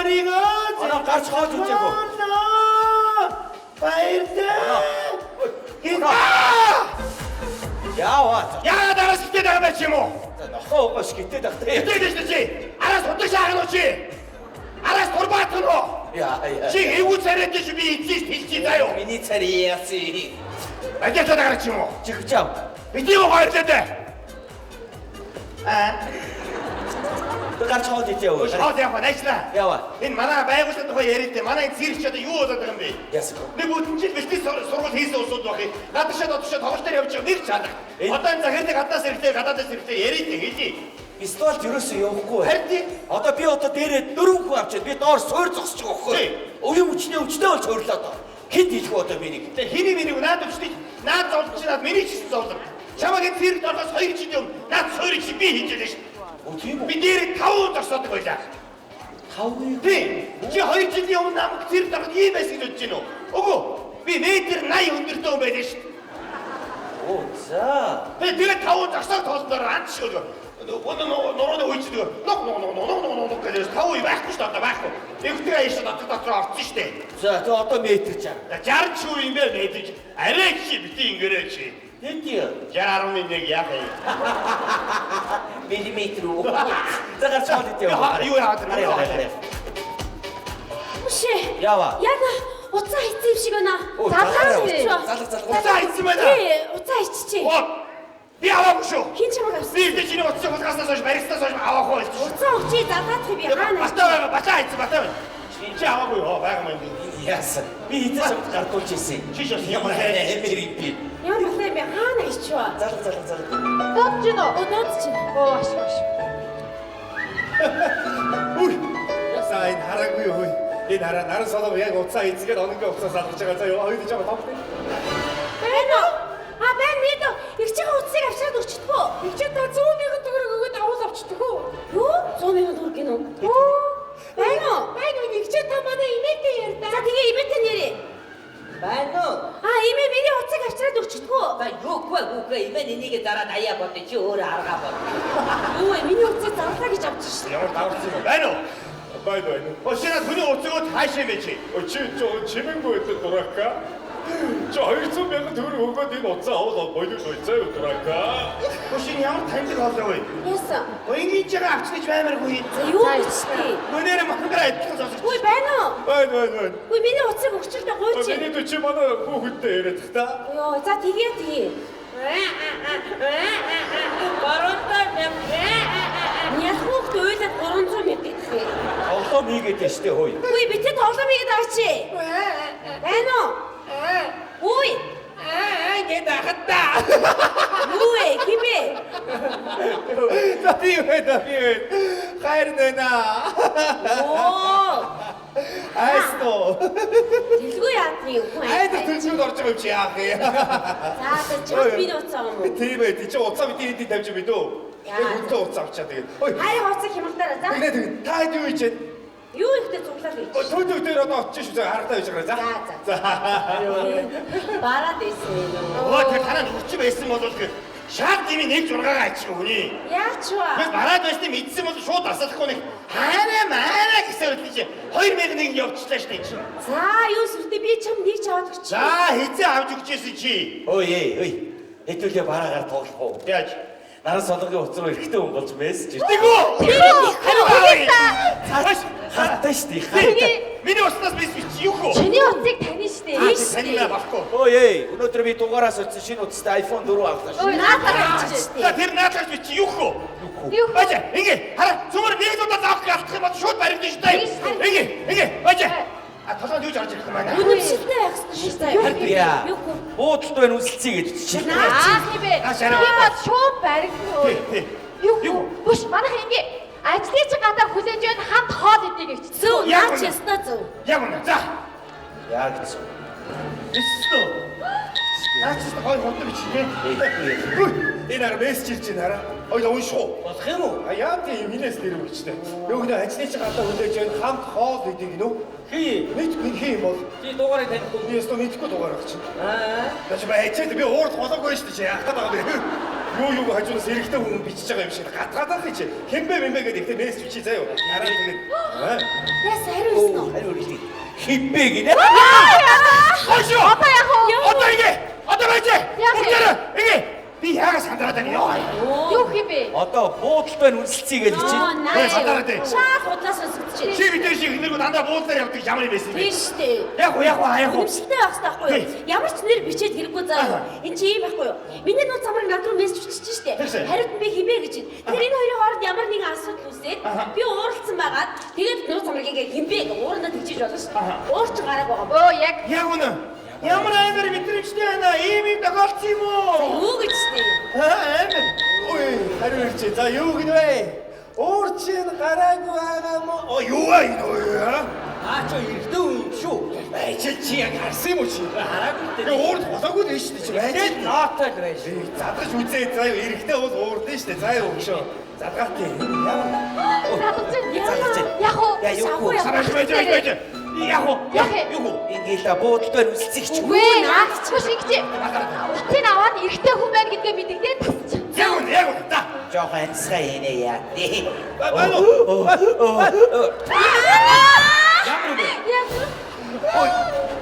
Өөрийгөө Оноо гарч хоол үзээгүй. Баярлалаа. Оноо. Яава. Яагаад араас гитээд байгаа юм чи юм уу? За нохоо угаас гитээд ах тий. Гитээд байсан чи. Араас худал шаагна уу чи? Араас турбаатах нь уу? Яа яа. Чи эвгүй царайтай чи би эцээс хэлчихье заяа. Миний цар яасан. Ажиалаад байгаа чи юм уу? Чихвч ав. Бидний гоёлоо дээ. Аа. Гарч хоол идэ яв. Хоол явах найчлаа. Яава. Энэ манай байгууллагын тухай яриад те. Манай энэ цирк ч одоо юу болоод байгаа юм бэ? Яасан. Нэг бүтэн жил бэлтгэл сургууль хийсэн улсууд байх юм. Гадагшаа дотгошоо тоглолт дээр явж байгаа нэг чанар. Одоо энэ захирлыг гаднаас ирэхдээ гадаадаас ирэхдээ яриад те хэлье. Фестивалд ерөөсөө явахгүй. Харин тийм. Одоо би одоо дээрээ дөрөв хүн авчиад би доор суур зогсож байгаа байхгүй. Тий. Өвийн хүчнээ хүчтэй болж хөөрлөө одоо. Хинт хэлэх үү одоо миний? Тэ хиний миний наад өвчнийг наад зовлон чи наад миний ч гэсэн зовлон. Чамаг энэ циркт орохоос 2 жил өмнө наад суурийг чи би хийж байлаа шүү. Оо тийм үү? Би дээр 5 зогсоодог байлаа. Тавны. Тий. Чи 2 жилийн өмнө намайг циркт ороход ийм байсан гэж бодож байна уу? Үгүй. Би метр 80 өндөртэй хүн байлаа шүү. Оо за. Би тэгээд 5 зогсоог тоолдоор анд шиг өлгөө. Өнөө нурууны үе чинь ног ног ног ног ног ног ног гэж 5 үе байхгүй шүү дээ одоо байхгүй. Нэгтгэн аяш дотор дотор орсон шүү дээ. За тэг одоо метр 60. 60 ч юу юм бэ метр. Арай чи бити ингэрээ чи. Хэд 60.1 яах юм? миллиметр үү? За гарч хоол идэ яв. Юу яагаад Харъя, харъя, харъя. Үшээ. Яава. Яна уцаа хийсэн юм шиг байна. Оо, Залгаа залгаа. хийчихв. Залга, залга. Уцаа хийсэн байна. Тий, уцаа хийчихээ. Оо. Би аваагүй шүү. Хин чамайг авсан? Би ихтэй чиний утсыг хулгааснаас хойш баригснаас хойш аваагүй болж шүү. Уцаа өгчий залгаадах юм би хаана? Батаа байгаа, батаа хийсэн, батаа байна. Чи аваагүй юу? Байгаа юм. Яасан. Би хэзээ чамд гардуулж ирсэн. Чи ч бас ямар Ямар юм би. Ямар батаа юм бэ? Хаана хийчихв? Залга залга залга. Дуудаж гинөө. Оо, дуудаж чинь. Оо аш аш. Үгүй. За энэ хараагүй юу? Энэ хараа наран солов яг уцаа эзгээд ононгийн уцаа салгаж байгаа. За юу хоёул жаа том. Байна уу? А байна мэдээ. Их чигээ утсыг авчираад өгчдгөө. Их чи та 100 мянган төгрөг өгөөд авал авчдаг уу? Юу? 100 мянган төгрөг гинөө. Оо. Байна уу? Байна уу? Их чи та манай имээтэй ярьдаа. За тэгээ имээтэй нэрээ. Байна уу? А имээ миний утсыг авчираад өгчдгөө. За юугүй үгүй имэн энийг зараад аяа бод чи өөрөө аргаа бод. Юу вэ? Миний утсыг зарлаа гэж авчих шээ. Ямар даварцсан юм бэ? Байна уу? Байна байна. Ошинаа хүний утсыг хаашаа бэ чи? Өө чи жоо чимэнгүй гэдэг дурака. Чи 200 мянган төгрөг өгөөд энэ уцаа авал болов уу юу дурака. Ошин ямар таньдаг хоолой вэ? Яасан? Энгийн жигээ авчиж баймаргүй. За юу гэжтэй? Гүнээр мангар адилхан сонсогч. Үгүй байна уу? Байна байна байна. Үгүй миний утсыг өгчлээ гуйч. Миний дүү чи манай хүүхэдтэй яриад тах та. Йоо, за тэгээ тэгээ. Баруунтай мянга. Ялх хүүхд уйлаад 300 мянга гэдэг юм. Тоглоом хийгээд байна штэ хөөе. Үгүй би тэ тоглоом хийгээд байгаа чи. Байна уу? Үгүй. Аа ингэ дахта. Юу вэ? Хин бэ? За би байна би байна. Хайр нэ. Оо. Айстоо. Дэлгүй яадны хүн. Айд төлзөд орж байгаа юм чи яах юм. За за чам би утсаа юм уу? Тийм ээ. Чи уцаа бидний энд тавьж мэдөө. Яг үнтэй уцаа авчаа тэгээд. Ой. Хайр утсыг хямгатаараа за. Тэгээд тэгээд та хэд юу хийж вэ? Юу ихтэй цуглаад гэж. Төө төө дээр одоо очиж шүү. Харагдаа байж байгаа. За, За. За. Бараад байсан юм уу? Өө тэр танаа нөхөрч байсан бол тэр шал дими 1.6-гаа ачих хүний. Яач вэ? Би бараад байсныг мэдсэн бол шууд асаалахгүй нэг хараа маараа гэсэн үл чи 2001 явчихлаа шүү дээ чи. За юу сүртэй би чам нэг ч аваад өгч. За хизээ авч өгчээсэн чи. Ой эй ой. Хэдүүлээ бараагаар тоглох уу? Яаж? Наран солонгийн утас руу эрэгтэй хүн болж мессеж ирсэн. Тэгүү. Цааш хаттай штэ. Хаттай. Миний уснаас би чи юу хөө? Чиний утсыг тань штэ. Танина болохгүй. Ой эй, өнөөдөр би дугаараас очсон шинэ утастай iPhone 4 авлаа шүү. Ой наатаа авчиж. За тэр наадлаач би чи юу хөө? Юу? Бажа, ингээ хараа цөмөр нэг удаа заавах алдах юм бол шууд баримтна шүү дээ. Ингээ, ингээ, бажа. А толгойд юу ч орж ирэх юм байна. Үнэмшилтэй байх хэрэгтэй шүү дээ. Харин яа. Юу хөө? Буудалд байна үнсэлцээ гэж чи. Аа тийм бэ. Аа, шараа. Тийм бол шууд баригдана. Тий, тий. Юу? Бүш манайх ингээ ажлын чи гадаа хүлээж байна хамт хоол идэх гэж. Зөв, Яг наач үнэ. ёстой зөв. Яг үнэ. За. Яг зөв. Эссэн үү? Наач ч гой хурдан бичиж тий. Энэ ар мессеж ирж байна хараа. Ой унших уу? Болох юм уу? А яа тийм хинээс нэр өгчтэй. Юу гэнэ ажлын чи гадаа хүлээж байна хамт хоол идэх гинөө. Хий. Мэдгүй хин юм бол. Чи дугаарыг танихгүй. Би өстө мэдгүй дугаар ах чинь. Аа. За чи баячаад би уурд голоогүй шүү дээ чи яах гээд байгаа юм бэ? Юу хажуунаас эрэгтэй хүн бичиж байгаа юм шиг гатгаадах чи. Хэмбэ мэмбэ гэдэг ихтэй мессеж бичиж заяа. Хараа тэгээд. Яс хариу ирсэн үү? Хариу ирлээ. Химбэ гинэ. Хойшоо. Одоо яах вэ? Одоо ингэ. Одоо байж. Яах вэ? Бүгдээрээ ингэ. Би яагаас сандраад байна ёо. Юу гэх юм бэ? Одоо буудалд байна үнсэлцээ гэж бичиж. Ой, сандраад байна. Шаал худлаас сонсогдчих. Чи мэдээ шиг нэргүй дандаа буудлаар явдаг ямар юм байсан бэ? Тийм шүү дээ. Яг уу яг уу яг уу. Үнэмшилтэй байх хэрэгтэй байхгүй юу? Ямар ч нэр бичээд хэрэггүй заа юу? Энд чи ийм байхгүй юу? Миний нууц самрыг над руу мессеж бичиж штэ. Тэгсэн. Хариуд нь би химээ гэж байна. Тэгэхээр энэ хоёрын хооронд ямар нэгэн асуудал үүсээд би ууралцсан байгаад тэгээд нууц самрыг ингээ химбэ гэж уурандаа тэгжиж болно шүү дээ. Уур чи гарааг байгаа. Өө яг Яг үнэ. Ямар амар мэдрэмжтэй байна. Ийм юм тохиолдсон юм уу? Юу гэж штэ. Аа амар. Ой, хариу ирчээ. За юу гэнэ вэ? Уур чинь гараагүй байгаа мó? Оо юу вэ энэ ой? Аа чи эрэгтэй хүн юм шүү. Байж чи яг харсан юм уу чи? Хараагүй дээ. Тэгээ уурд болоогүй л шүү дээ чи. Байж. Тэгэл наатай л байж. Задраж үзээ заа юу эрэгтэй бол уурдэн шүү дээ. Заа юу өгшөө. Задгаатай. Ямар залгаж байна. Залгаж байна. Яг уу. Яа, юу Савгүй вэ? Байж байж байж байж. Яг уу. Яах юм? Юу? Ингээл буудалд байна үнсэлцээ гэж. Үгүй наад чи биш ингэж. Утсыг аваад эрэгтэй хүн байна гэдгээ мэдэгдээд тасчих. Яг үнэ яг үнэ. За. Жохон амьсгаа хийнэ яа. Байна уу? Ямар юм бэ? Яг Ой,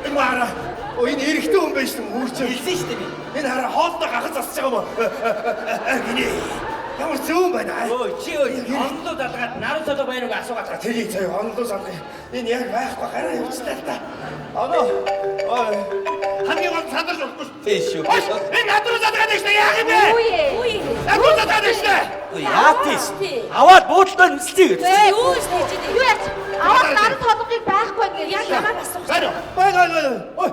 энэ мара. Ой, энэ эрэгтэй хүн байж юм үүр чинь. Хэлсэн шүү дээ би. Энэ хараа хоолтой гахаж засаж байгаа юм уу? Гинэ. Ямар зөөн байна. Өө чи өө онлоо залгаад наран солоо байна уу гэж асуугаад байгаа. Тэрийг заяа онлоо салгая. Энэ яг байхгүй гараа явчихлаа л та. Оноо. Ой. Хамгийн гол сандарч болохгүй шүү. Тийм шүү. Хойш энэ над руу залгаад байна шүү. Яах юм бэ? Юу ээ? Юу юм? Над руу залгаад байна шүү. Яа тийш. Аваад буудалд байна үнсэлцээ гэж. Юу гэж тэгж дээ. Юу яач? Аваад наран толгыг байхгүй байна гэж. Яг ямар асуух. Байна уу? Байна байна. Ой,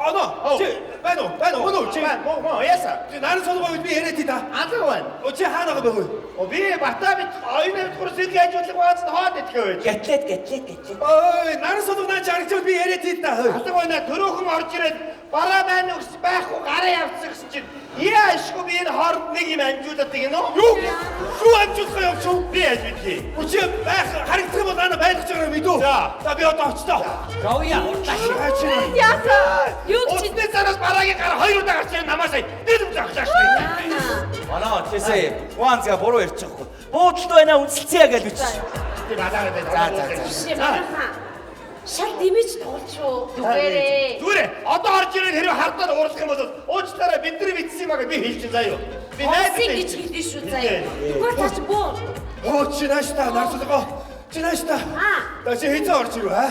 оноо. Чи байна уу? Байна уу? Оноо чи. Моо моо яса. Чи наран солгоо үед би яриад тий та. Алга байна. О чи хаана байгаа бэ хөө? О би бата бит оюун бит гурсыг ажиглах бааз нь хоод идэх байж. Гэтлээд гэтлээд гэтлээд. Ой, наран солгоо наа чи харагдчихвал би яриад тий та. хөө. Алга байна төрөөхөн орж ирээд бараа маань өгс байхгүй гараа явцсан гэсэн чинь яа ашгүй би энэ хооронд нэг юм амжуулаад гинэ үү? Юу? Юу амжуулах юм чи? Би яаж мэдхий? Үгүй чи байх харагдах юм бол наа байлгаж байгаа юм мэдүү? За. За би одоо очтоо. Говья хурлаа шүү. Чи чи. Яасан? Юу гэж Утасны цаанаас бараагийн гар хоёр удаа гарч ирэн намаас нэг зогсоо шүү дээ. Манай тийсээ Хуанзга буруу ярьчих واخгүй. Буудалд байна үнсэлцээ гэж бичиж. Би базаараа байж. За, за, за. биш манайхан. Шал дэмэж тоглож шүү. Зүгээрээ. Зүгээр одоо орж ирээд хэрвээ хардаад уурлах юм бол уучлаарай бид нар бичсэн юм аа гэж би хэлчин заа юу. Би найдаж Найдаж гэж хэлнэ шүү заяа. Тэгвэл цаа чи буу. Оо чи нааш та наран солгоо. Чи нааш та. Аа. За чи хэзээ орж ирв аа?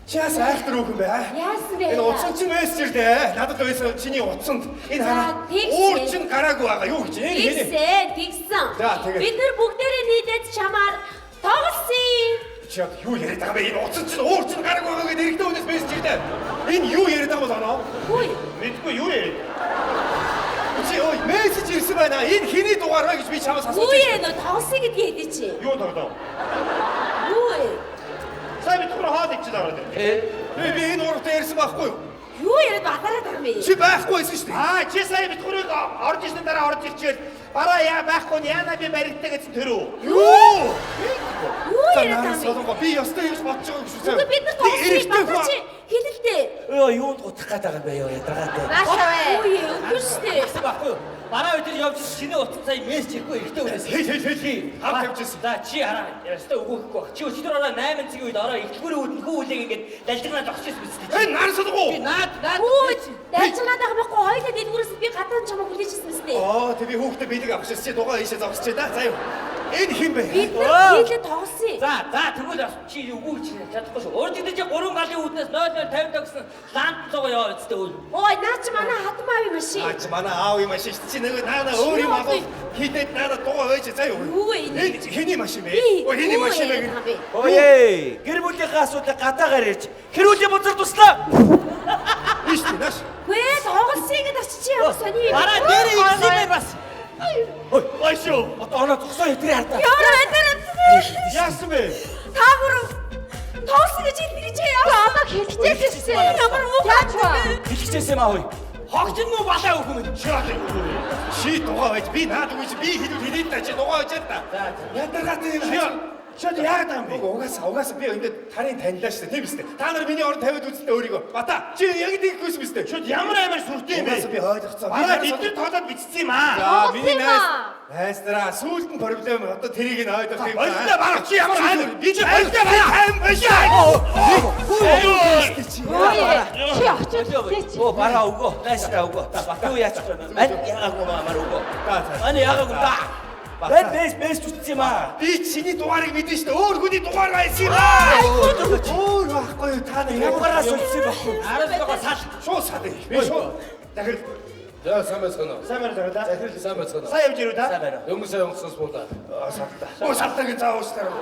Чи яас айхтар хүүхэн бэ аа? Яасан бэ? Энэ утсан чинь мессеж дээ. Надад байсан чиний утсанд энэ За, хараа. тэгсэн. Уур чинь гараагүй байгаа. Юу гэж энэ хэний? Тэгсэн, тэгсэн. За, тэгээд. Бид нар бүгдээрээ нийлээд чамаар тоглосон. Чи одоо юу яриад байгаа бэ? Энэ утсан чинь уур чинь гараагүй байгаа гэдэг эрэгтэй хүнээс мессеж ирдэ. Энэ юу яриад байгаа бол оноо? Хүй. Мэдгүй юу яриад. Чи ой мессеж ирсэн байна. Энэ хэний дугаар вэ гэж би чамаас асууж Юу яа нөө тоглосон гэдгийг хэлээ чи. Юу тоглоо? Юу вэ? Сайн бид гурав хоол идчихэл ороод ирээ. Би би энэ ууртай ярьсан байхгүй юу? Юу яриад батараад байгаа юм бэ? Чи байхгүй байсан шүү дээ. Аа чи сая бид гурыг орж ирсэн дараа орж ирчихэл бараа яа байхгүй нь яана би баригддаг гэсэн тэр үү? Юу? Юу За яриад наран байгаа юм бэ? солонгоо би ёстой юм бодож байгаа юм шүү. Үгүй бид нар тоглосон батар чи хэлэлтэй. Өө юунд гутах гээд байгаа юм бэ ёо ядаргаатай. Наашаа вэ. Юу яа үгүй шүү дээ. Гэсэн байхгүй юу? Бараа өдөр явж ирсэн чиний утсан сая мессеж ирэхгүй эрэгтэй хүнээс. Хэл хэл хэл хий. Хав тавьчихсан. За чи хараа. Ястай өгөхгүй баг. Чи өчигдөр ороо 8 цагийн үед ороо ихтгэрийн үүдэн хүү үлээг ингээд далжигнаа зогсож ирсэн биз дээ. Энэ наран солонгоо. Би наад наад Хүү дайчнаад байгаа байхгүй хоёулаа дэлгүүрээс би гадаа чамаа хүлээж ирсэн мэт. Оо тэг би хүүхдээ бэлэг авах шээ. Чи дугаа ийшээ зогсчихээ да. За юу. Энэ хэн бэ? Бид нар нийлээд тоглосон. За за тэгвэл бас чи үгүй чи чадахгүй шүү. Урд гэдэг чи 3 галын үүднээс 0050 гэсэн ланд руу яваа үсттэй үл. Ой наа чи манай хатан аав юм шиг. Аа чи манай аав юм ашиг шүү. Чи нэг наана өөр юм авах хидэд наана дугаа байж за юу. Юу вэ энэ? Энэ хэний машин бэ? Би Ой хэний машин бэ? яриад байгаа юм бэ? Ой гэр бүлийнхээ асуудлыг гадаагаар ярьж хэрүүлийн бузар туслаа. Ийш тий нааш. Гүй тоглосон гэдээ очиж чи ямар сони юм. Бараа дээрээ ирсэн юм байна бас. Ой Ой шүү. одоо оноо зогсоо хэтрээ хардаа. Ямар байдлаар Яасан бэ? та гурав тоглосон гэж хэлдэг чи яа. Одоо хэлчихээсэн. Ямар муу Яаж вэ? Хэлчихээсэн юм аа хөөе. Хогч нь муу балаа өгөх юм. Чи одоо юу вэ? Чи дугаа байж би наад үгүй чи би хэлвэл хэлээд та чи дугаа байж та. Ядаргаатай юм. Чи Чи одоо яагаад байгаа юм бэ? Угаасаа би ингээд тарын танилаа шүү дээ. Тийм үстэй. Та нар миний оронд тавиад үзтээ өөрийгөө. Бата чи яг тийхгүйсэн биз дээ. Чи ямар амар сүртэй юм бэ? Угаасаа би ойлгоцсон. Бараа эдгээр тоглоод бичсэн юм аа. За миний Тоглосон юм найз аа. найз нараа сүүлд нь проблем одоо тэрийг нь ойлгох юм. Болтой бараа чи ямар амар би чи болтой бараа тайван биш. Өө чи очиж үзээч. Оо бараа өгөө. Найстай өгөө. Та юу яачих вэ? Мань яагаагүй маар өгөө. За, за. Мань яагаагүй та. Мань бэс зүтсэн юм аа. Би чиний дугаарыг мэдэн шүү дээ. Өөр хүний дугаар байсан юм аа. Өөр байхгүй юу та нар Ямараа сольсон байхгүй. Араас сал. Шууд сал. Би шууд дахир За сайн байцгаана уу? Сайн байна уу та? Захирал сайн байцгаана уу? Сайн явж ирүү та? Сайн байна уу? Дөнгөж сая онгоцоос буулаа. Салтаа. Өө салтаа гэж заа уучлаарай.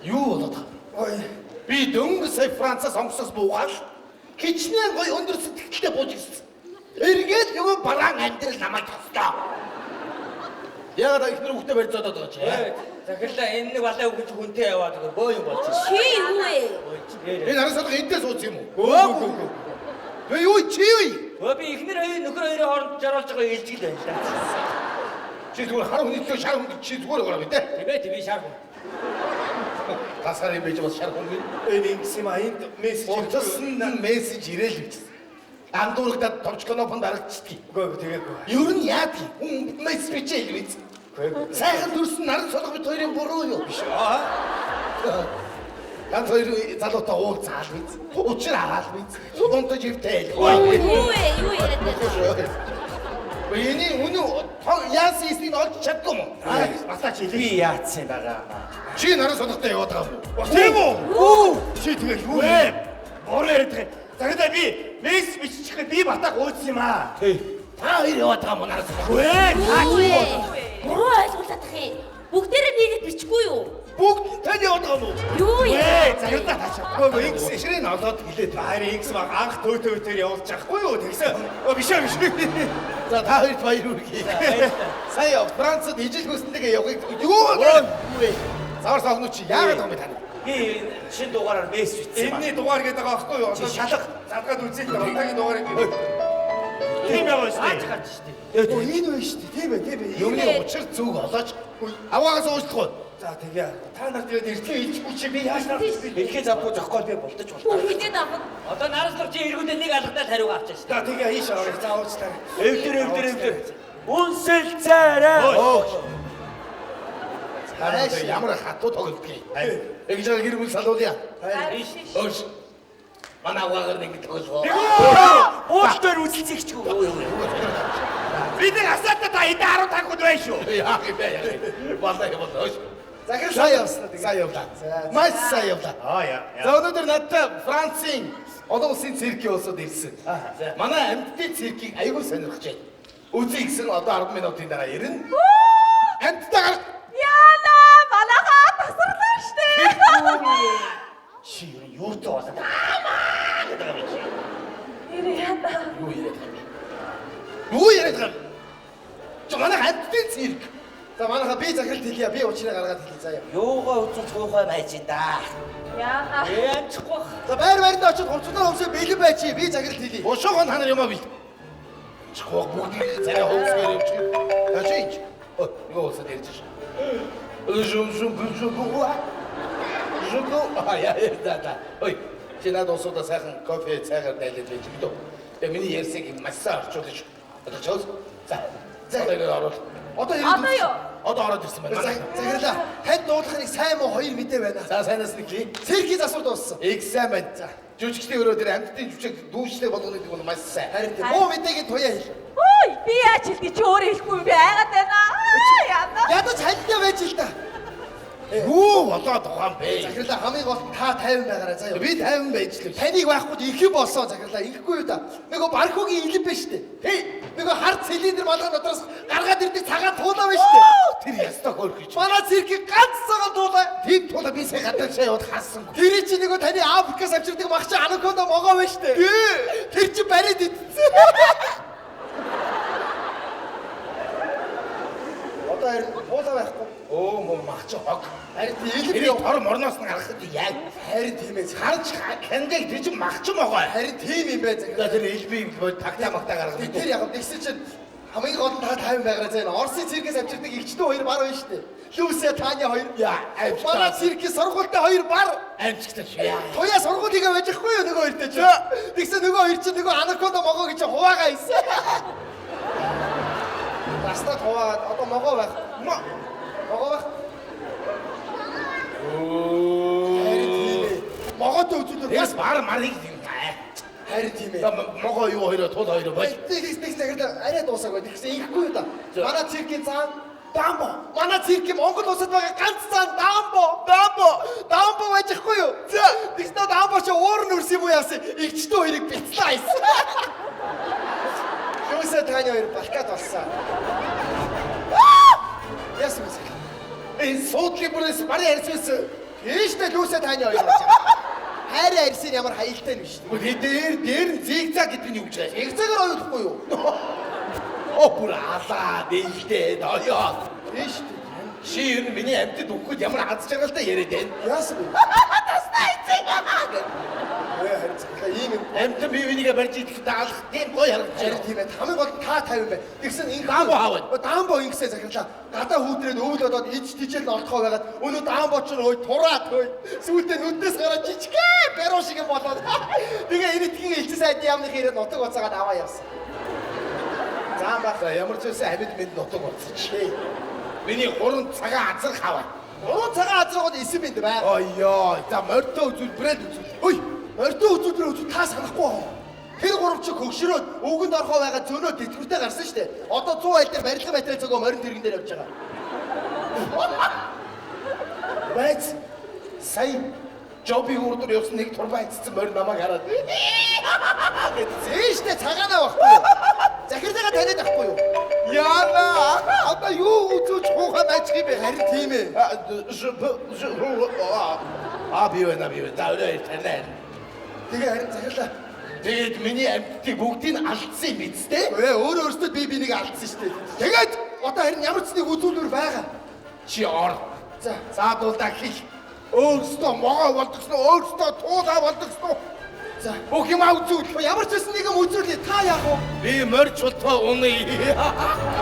Юу болоод байгаа? Ой. Би дөнгөж сая Францаас онгоцоос буугаад хичнээн гоё өндөр сэтгэлтэй бууж ирсэн. Эргээд нөгөө бараан амьдрал намайг тослоо. Яагаад их нэр хүүхдээ барьж зодоод байгаа чи? Захирлаа энэ нэг балай өгч хүнтэй яваад өгөө бөө юм болж. Чи юу вэ? Энэ харан салга эндээс сууц юм уу? Өө. Өө юу чи юу? Өө би эхнэр хоёр нөхөр хоёрын хооронд жаргалж байгаа илжигэл байна л да. Чи зүгээр хар хүний төлөө шар хүн чи зүгээр байгаа юм дээ. Тийм ээ тийм би шар хүн. Гасгаар юм байж бас шар хүн гин. Энэ ингэсэн юм аа энд мессеж Утасанд нь мессеж ирээл бичсэн. Андуурагдаад товч кнопонд дарагдчихдаг. Үгүй үгүй тэгээгүй. Ер нь яадаг? Хүн мессеж бичээл биз. Сайхан төрсөн наран солго бит хоёрын буруу юу? Биш аа. Ганц хоёр залуутай уулзаал биз. Учир агаал биз. Унтаж ивтэл. Юу вэ? Юу яриад байна? Эний үнэн яасан эснийг олж чаддгүй юм уу? Батаа чи Би яатсан байгаа маа. Чи наран солготой яваад байгаа юм уу? Тийм үү? Чи тэгээ юу вэ? Буруу яриад байгаа. Захидаа би мессеж бичихээр би батаг ууцсан юм аа. Та хоёр яваад байгаа юм уу наран солго? Вэ? Та Юу чи вэ? Буруу ойлгуулаад тах юм. Бүгдээрээ нийлээд бичихгүй юу? Бүгд нь тань яваад байгаа юм уу? Юу Вэ? яа? Захидаа та чи. Үгүй үгүй ингэсэн. Ширээ нь олоод гэлээд. Харин ингэсэн баг анх төө төө төр явуулж чадахгүй юу тэгсэн. Өө биш ээ биш. За та хоёрт баяр хүргэе. Сая Францад ижил хөөсөнтэйгээ явахыг юу вэ? Завар соогноо чи яагаад байгаа юм бэ та нар? Би шин дугаараар мессеж бичсэн юм аа. Энэний дугаар гэдэг байгаа байхгүй юу? Чи шалга. Задгаад үзье л одоогийн дугаарыг. Тийм байгаа шүү Аач дээ. гарч штэ. Өө энэ вэ шүү дээ. Тийм ээ тийм ээ. Юмны учир зүг олооч. Аваагаас уучлах уу? За тэгээ. Та нар тэгээд эртний илжгүй чи би яаж нарах вэ? Хэлхээ завгүй зохиол би болтож болтоо. Хідээд авах. Одоо нараас чи эргүүдээ нэг алгадаад хариугаа авчаа штэ. За тэгээ ийш орё. За уучлаарай. Эвдэр эвдэр эвдэр. Үнсэлцээрээ. Өө. Цааш ямар хатуу тоглодгийг. Ингэж байгаа гэр бүл салуулъя. Өөш. Манай аваагаар нэг тоглоо. Уул дээр үзэлцээчгүй. Би нэг асаатаа та эдээ 10 таг хүн байна шүү. Яах юм бэ яах юм. Болоо юм болоо. Өөш. Захир Сайн явсан. Сайн явлаа. Маш сайн явлаа. Аа яа. За өнөөдөр надтай Францын олон улсын циркийн улсууд ирсэн. Манай амьтдын циркийг аягүй сонирхож байна. Үзье гэсэн одоо 10 минутын дараа ирнэ. Амьтдаа гарах. Яна манайхаа тасарлаа штэ. Чи юу юутай болоод аамаа гэдэг юм чи. Нэр яна. Юу яриад байгаа юм бэ? Юу яриад байгаа юм? Чи манай амьтдын цирк. За манайхаа би захиралт хэлье. Би учрыг гаргаад хэлье. За яа. Юугаа үзүүлж хуухай байж ин да. Яна. Ээ амжихгүй бах. За байр байранд очиж хувцснаар өмсөө бэлэн бай чи. Би захиралт хэлье. Бошоогоо та нар юмаа бил. Чихваа бүгд царай хөөсгөр юм чи. Та чи энэ. Өө, нөгөө улсад ярьж шээ. Жум жум жум бугуа. Жум а яа яа да да. Ой, чи надад усудаа сайхан кофе цайгаар дайлаад байж гэдэг. Тэгээ миний ярьсыг маш сайн орчуулж шүү. Одоо чоос. За. За одоо ингэ орол. Одоо ирээд Одоо юу? Одоо ороод ирсэн байна. Захирлаа. Танд дуулах нэг сайн муу хоёр мэдээ байна. За сайнаас нэг хий. Циркийн засвар дууссан. Их сайн байна. За. Жүжигчдийн өрөө дээр амьтдын жүжиг дүүжлээ болгоно гэдэг нь маш сайн. Харин тийм. Муу мэдээгийн туяа хэл. Ой би яаж хэлдэг чи өөрөө хэлэхгүй юм би айгаад байна. Яна. Ядаж халдаа байж л та. Юу болоод байгаа юм бэ? Захирлаа хамгийн гол нь та 50 байгаарай заяа. Би 50 байж л. Таныг байхгүй их болсон захирлаа. Ингэхгүй юу та. Нөгөө бархуугийн илэн биш үү? Хей. Нөгөө хар цилиндр малгай дотроос гаргаад ирдэг цагаан туулаа биш үү? Тэр ястаа хөөрхөж. Манай циркийн ганц цагаан туулаа. Тийм туулаа би сая гадаа шаа яваад хассангүй. Тэр чи нөгөө таны Африкаас авчирдаг махч анаконда могоо биш үү? Тэр чи бариад идсэн. Одоо харин туулаа байхгүй. Өө мó махч хог. Харин тийм Тэрийг тор морноос нь гаргахад яг харин тийм ээ. харж хандаг тэр чинь махч могоо. Харин тийм юм бай захирлаа. За тэр элбий бод тагтаа магтаа гаргах. Тэр яг тэгсэн чинь Хамгийн гол нь та 50 байгаараа зэн. Орсын циркээс авчирдаг эгчдэн хоёр бар байна шүү дээ. Люся Таня хоёр. Яа, амжилттай. Манай циркийн сургуультай хоёр бар. Амжилттай шүү. Яа. Туяа сургуулигаа байж ахгүй юу нөгөө хоёртой чи. Тэгсэн нөгөө хоёр чинь нөгөө анаконда могоо гэж хуваагаа хийсэн. Таснаад хуваагаад одоо могоо байх. Могоо байх. Харин тийм ээ. Могоотой үзүүлэр Тэгээс бар марыг юм та. Харин тийм ээ. Могоо юу хоёроо тул хоёроо бол. Тэгс тэгс тэгс арай дуусаагүй. Тэгсэн ингэхгүй юу да. Манай циркийн заан Дамбо. Манай циркийн Монгол улсад байгаа ганц заан Дамбо. Дамбо. Дамбо байж ахгүй юу? Тэгснэ Дамбо чи уур нүрс юм уу яасан? Игчдэн хоёрыг бяцлаа хийсэн. Юусаа таны хоёр балкат болсон. Яасан бэ? Энэ суудлын бүрээс барын ярьсан байсан. Тийштэй Люся таны хоёр болж байгаа. Хайрын арьсыг ямар хаялтай нь биш. Үгүй дээр дээр нь зигзаг гэдэг нь юу гэж байна? Зигзагаар оюутахгүй юу? О бүр алаа дээлтэй ноёо. Тийштэй. Чи ер нь миний амьтад өгөхөд ямар аз жаргалтай яриад байна. Яасан бэ? Таснаа эцэг. Өө харин цаглаа ийм юм. Амьтан бие бинийгээ барьж идэхэд алах тийм гоё харагдаж Харин байна. тийм ээ. Хамгийн гол нь та 50 байна. Тэгсэн ингэ Дамбо хаав. Дамбо ингэсээ захирлаа. Гадаа хүүтрээд өвөл бодоод ич тижэл нь олдохоо байгаад өнөө дамбо ч хөөе тураад хөөе. Сүүлдээ нүднээс гараад жижигхэн баруун шиг юм болоод. Тэгээ эрэтгийн элчин сайдын яамны хэрэг нутаг уцаагаад аваа явсан. Заан баг. За ямар ч байсан амьд мэд нутаг болсон чи. Тий. Миний гурван цагаан азрах хаваа. Гурван цагаан азрагууд эсэн мэд бай. Оёо, за морьтой үзүүлбэрээ л үзүүл. Ой, морьтой үзүүлбэр үзүүл та санахгүй аа. Тэр гурав чи хөгшрөөд өвгөнд орхоо байгаа зөнөө тэтгэвртэй гарсан штэ. Одоо 100 айл дээр барилга материал зөгөө морин тэрэгэн дээр явж байгаа. Байц. Сая Жобиг урдуур явсан нэг турбаа эцсэн морь намайг хараад. Зэн штэ цагаанаа байхгүй юу? Захирлага таниад байхгүй юу? Яна, одоо юу үзүүлж хуухаа байж юм бэ? Харин тийм ээ. А би байна би байна. За өрөө танай. Тэгээ харин захирлаа. Тэгээд миний амьтдыг бүгдийг нь алдсан юм биз дээ? Ээ өөрөө өөртөө би бинийг алдсан штэ. Тэгээд одоо харин ямар ч нэг үзүүлвэр байгаа. Чи ор. За. Заадуулдаа хэл. Өөрсдөө могоо болдгосно, өөрсдөө туулаа болдгосно. За. Бүх юм үзүүл. Ямар ч байсан нэг юм үзүүлье. Та яах вэ? Би морь чултаа унаа.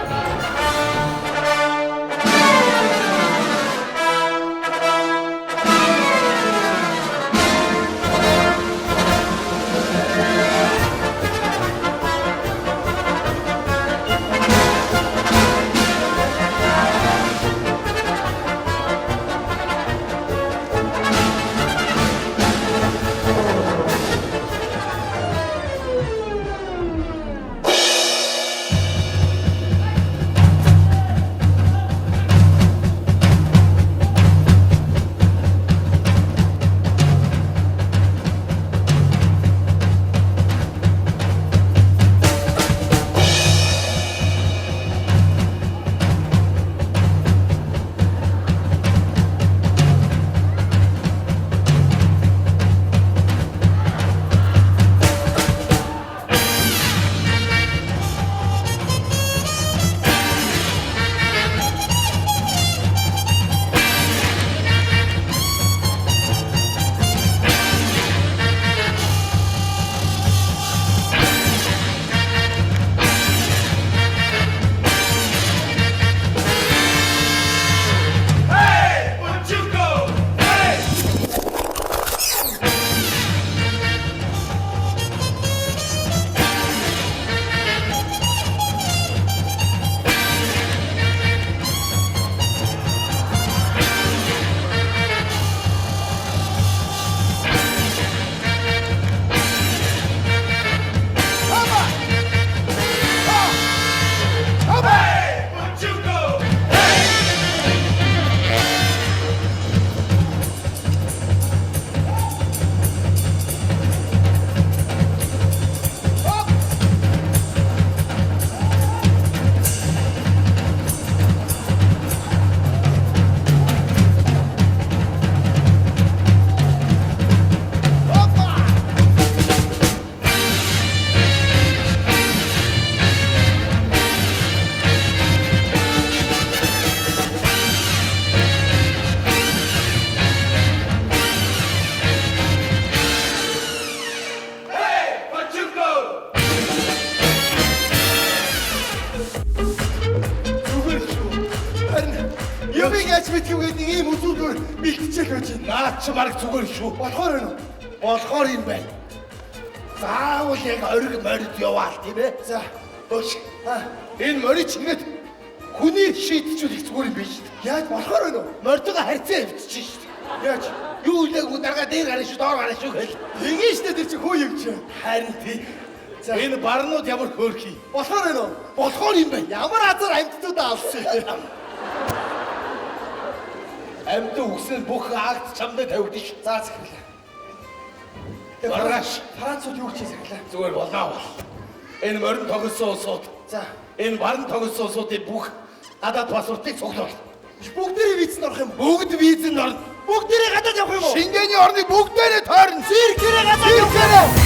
яаж мэдэх вэ гэдэг нэг ийм үзүүлбэр бэлтжээл байж байна. Наад чи баг зүгээр шүү. Болохоор байна уу? Болохоор юм байна. Заавал яг ориг морид яваал тийм ээ. За. Бөөш. Аа. Энэ морид чингээд хүний шийдчихвэл их зүгээр юм биш үү? Яаж болохоор байна уу? Морьтойгоо харьцаа эвдчихэж шүү дээ. Яаж? Юу үлээгүү даргаа дээр гарна шүү, доор гарна шүү гэл. Тэгээ штэ тэр чи хөө юм чи. Харин тий. За. Энэ барнууд ямар хөөрхий. Болохоор байна уу? Болохоор юм байна. Ямар азар амьтдуудаа авсан. Амьд үгсэн бүх акт чамдаа тавигдана шүү. За захирлаа. Маргааш. Францууд юу гэж захирлаа? Зүгээр болоо бол. Энэ морин тогсон улсууд, За. энэ барн тогсон улсуудын бүх гадаад паспортыг цуглуул. Бүгдээрээ визэнд орох юм уу? Бүгд визэнд орно. Бүгдээрээ гадаад явах юм уу? Шингэний орныг бүгдээрээ тойрно. Циркэрээ гадаад явах юм уу?